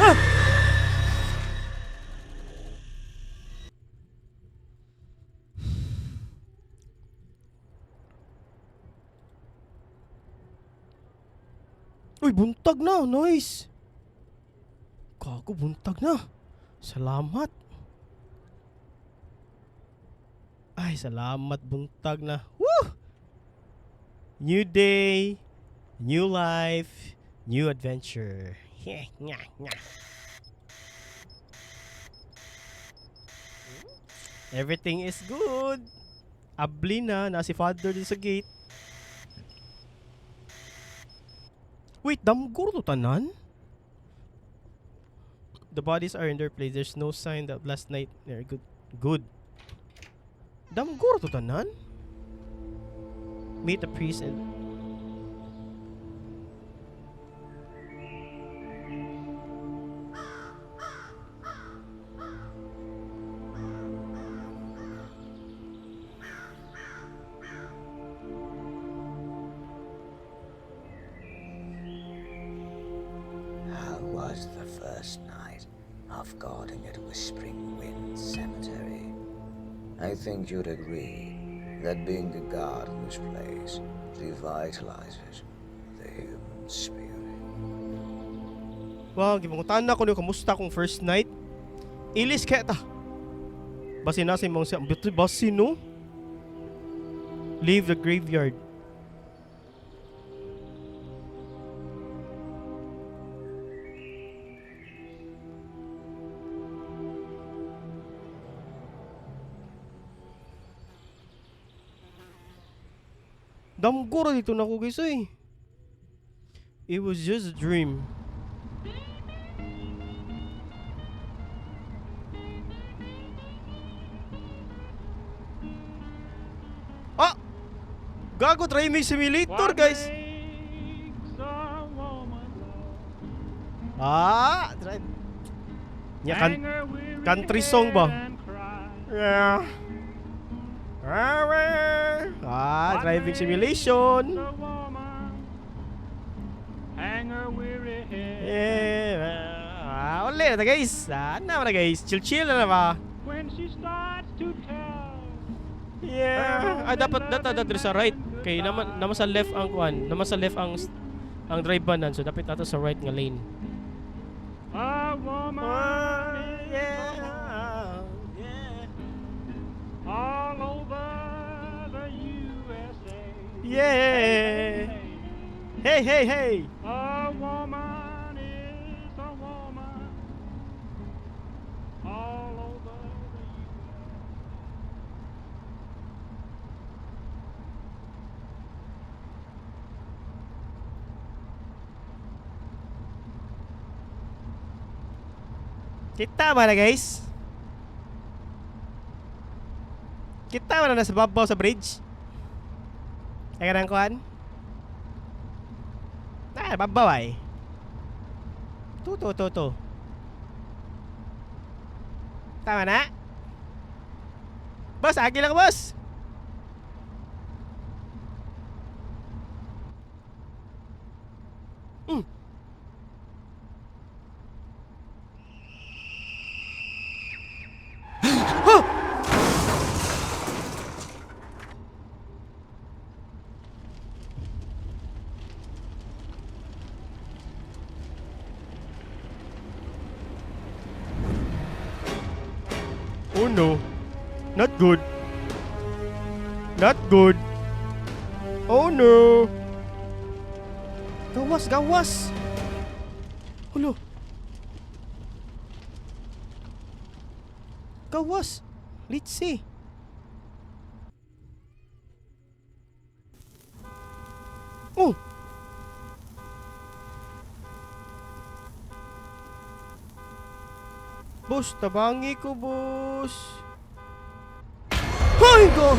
Ah! Uy, buntag na. Nice. Gago, buntag na. Salamat. Ay, salamat, buntag na. Woo! New day, new life, new adventure. Nya, nya. Everything is good. Abli na, na si father din sa gate. Wait, damgo to tanan? The bodies are in their place. There's no sign that last night they're good. Good. Damgo to tanan? Meet the priest and. How was the first night of guarding at Whispering Winds Cemetery? I think you'd agree that being a guard in this place revitalizes the human spirit. Wow, gipangutan ko niyo kamusta kung first night. Ilis kaya ta. Basin na si mong siya. Basin no? Leave the graveyard. Damgo ra dito na ko, guys, eh. It was just a dream. Ah! Gago, driving simulator, guys. Ah, drive. Nya kan country song ba? Yeah. Ah, driving simulation. Yeah. Ah, uli na ta, guys. Ah, na na, guys. Chill chill na na ba? Yeah. Ah, dapat data dito sa right. Kay naman naman sa left ang kuan, naman sa left ang drive banan, so dapat nato sa right nga lane. Ah, yeah. All over the USA. Yeah. Hey, hey, hey. A woman is a woman. All over the USA. Kita ba na, guys? Kita ba na nasa babaw sa bridge? Ay kanang kuan? Ah, babaw ay. Tu, tu, tu, tu. Tama na? Boss, agi lang, boss. Huh! Oh no. Not good. Not good. Oh no. Gawas, gawas. Hulo. Gawas. Let's see. Oh. Boss, tabangi ko, boss. Hoy, go!